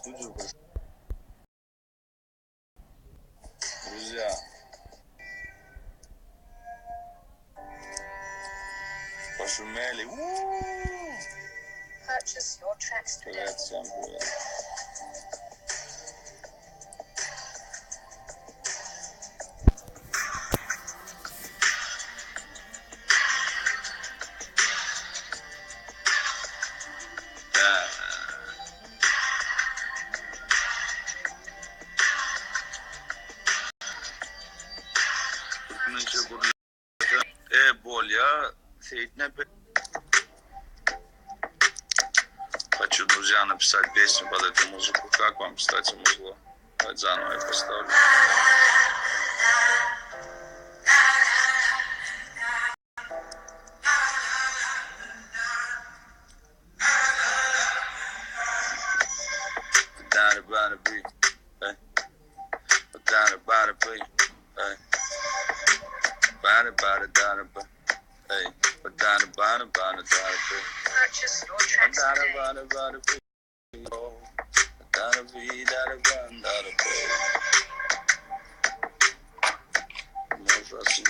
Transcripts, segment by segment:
студию пришел. Друзья. Пошумели. У-у-у. Привет всем, привет. Да. Türkmençe gürlese e bolýa Seýit nepe. Хочу, друзья, написать песню под эту музыку. Как вам, кстати, музло? Давайте заново я поставлю.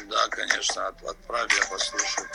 Да, конечно, отправь, я послушаю.